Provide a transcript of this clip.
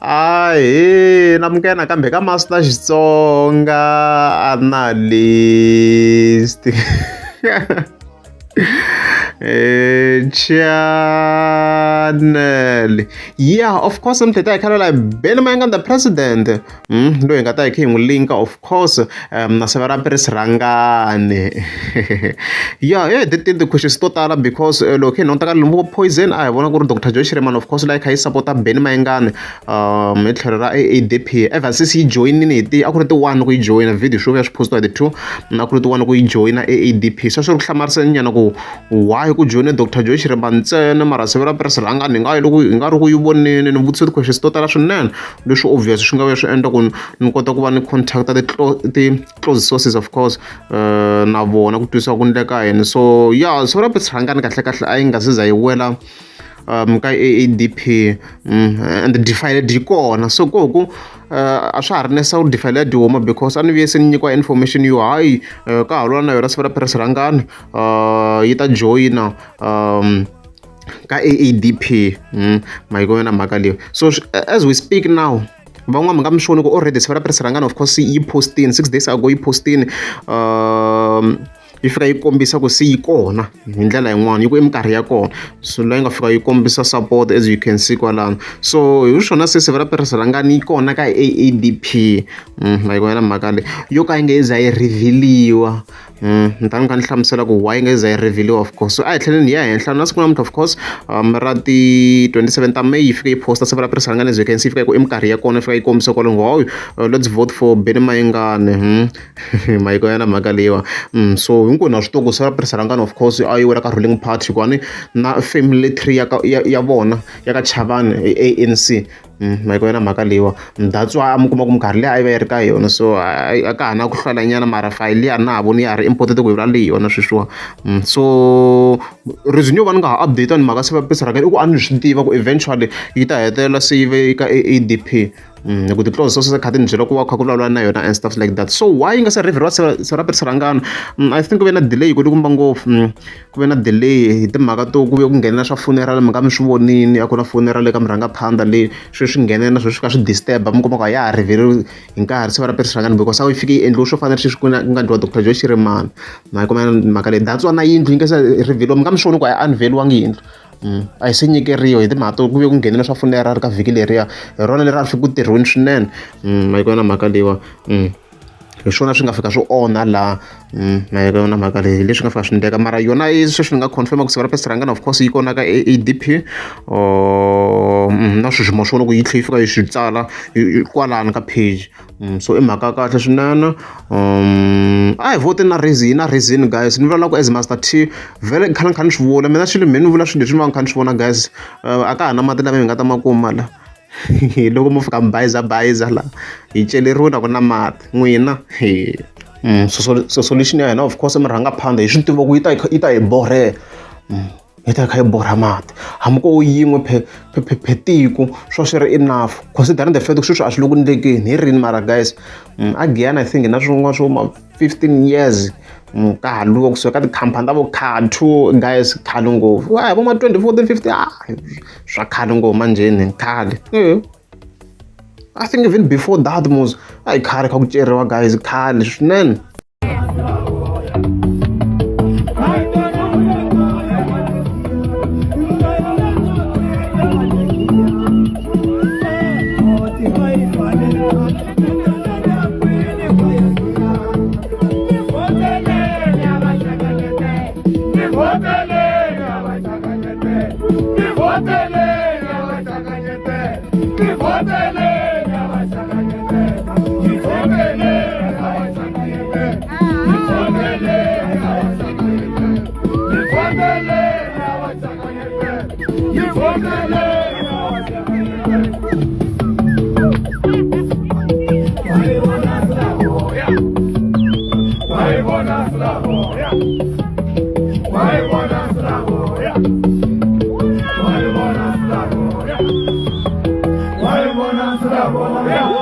Ahee namukela nakambe ka Master Xitsonga Analyst channel yeah of course mi tlhela hi khala la Benny Mayengani the president loyi hi nga ta hi kha hi n'wi link-a of course na siva ra Prince Rhangani ya he ti ti-questions to tala because loko hi languta ka Limpopo Poison a hi vona ku ri Doctor Joe Shirimani of course leyi kha yi sapota Benny Mayengani hi tlhelo ra A_A_D_P ever since yi joyinile hi ti a ku ri ti-one loko yi joyina video swi vuya swi post-iwa hi ti-two a ku ri ti-one loko yi joyina A_A_D_P sweswo swi hlamarisa nyana ku why ku joyine Doctor Joe Shirimani ntsena mara siva ra Prince Rhangani hi nga yi loko hi nga ri ku yi voneni ni vutise ti-questions to tala swinene leswi obvious swi nga vuya swi endla ku ni kota ku va ni contact ti-close sources of course na vona ku twisisa ku endleka yini so ya siku ra Rhangani kahlekahle a yi nga se za yi wela ka A_A_D_P and defiled yi kona so ko ku a swa ha ri necessary ku defiled yi huma because a ni vuye se ni nyikiwa information yo hayi ka ha lwa na yona siku ra Prince Rhangani yi ta joyina ka A_A_D_P ma yi vona mhaka leyi so as we speak now van'wana mi nga mi swi voni ku already siku ra Prince Rhangani of course yi post-ini 6 days ago yi post-ini yi fika yi kombisa ku se yi kona hi ndlela yin'wani yi ku i minkarhi ya kona so laha yi nga fika yi kombisa support as you can see kwalano so hi swona se siku ra Prince Rhangani yi kona ka A_A_D_P ma yi vona mhaka leyi yo ka yi nga za yi reveal-iwa ni ta ni kha ni hlamusela ku why yi nga za yi reveal-iwa of course so a hi tlheleni hi ya henhla na siku namuntlha of course ra ti 27 ta May yi fike yi post-a siku ra Prince Rhangani as you can see yi fika yi ku i minkarhi ya kona yi fika yi kombisa kwalano hayi let's vote for Benny Mayengani ma yi vona mhaka leyiwa so hinkwenu ha swi tiva ku siku ra Prince Rhangani of course a yi wela ka ruling party hikuva ni na family tree ya ka ya vona ya ka Chavani A_N_C ma yi vona mhaka leyiwa that's why a mi kuma ku minkarhi liya a yi va yi ri ka yona so a ka ha na ku hlwela nyana mara fayili liya a na ha voni ya ha ri important ku hi vula leyi yona sweswiwa so reason yo va ni nga ha update ni mhaka siva Prince Rhangani i ku a ni swi tiva ku eventually yi ta hetelela se yi ve ka A_A_D_P hi ku ti-close sources kha ti ni byela ku va kha ku vulavula na yona and stuff like that so why yi nga se reveal siva ra Prince Rhangani I think ku ve na delay kulukumba ngopfu ku ve na delay hi timhaka to ku ve ku nghenela swa funeral mi nga mi swi vonini a ku na funeral eka murhangaphandha leyi swilo swi nghenela swilo swi fika swi disturb mi kuma ku a ya ha reveal hi nkarhi siva ra Prince Rhangani because a yi fike yi endliwe swo fana na sweswi ku nga endliwa Doctor Joe Shirimani ma yi kuma mhaka leyi that's why na yindlu yi nga se reveal mi nga mi swi voni ku a yi unveil-iwangi yindlu a yi se nyikeriwa hi timhaka to ku ve ku nghenela swa funeral ka vhiki leriya hi rona leri a ri fike ku tirhiweni swinene ma yi vona mhaka leyiwa hi swona swi nga fika swi onha laha ma yi vona mhaka leyi leswi nga fika swi endleka mara yona i sweswi ni nga confirm ku siva ra Prince Rhangani of course yi kona ka A_A_D_P na sweswi ma swi vona ku yi tlhela yi fika yi swi tsala kwalano ka page so i mhaka ya kahle swinene a hi vote na reason yi na reason guys ni vulavula ku as Master T vhele khale ni kha ni swi vula mina swilo mehe ni vula swilo leswi ni va ni kha ni swi vona guys a ka ha na mati lama hi nga ta ma kuma la loko mo fika mi bayizabayiza la hi celeriwile a ku na mati n'wina so solution ya hina of course i murhangaphandha hi swi tiva ku yi ta yi ta hi borhela yi ta yi kha yi borha mati hambi ko yin'we phe tiko swo swi ri enough considering the fact ku sweswi a swi le ku endlekeni hi rini mara guys a Giyani I think na swin'wana swo ma 15 years ka ha lwiwa kusuka ka tikhampani ta vo Khathu guys khale ngopfu wa vo ma 2014 15 ah swa khale ngopfu manjheni khale I think even before that mos a hi khale kha ku ceriwa guys khale swinene. Yeah.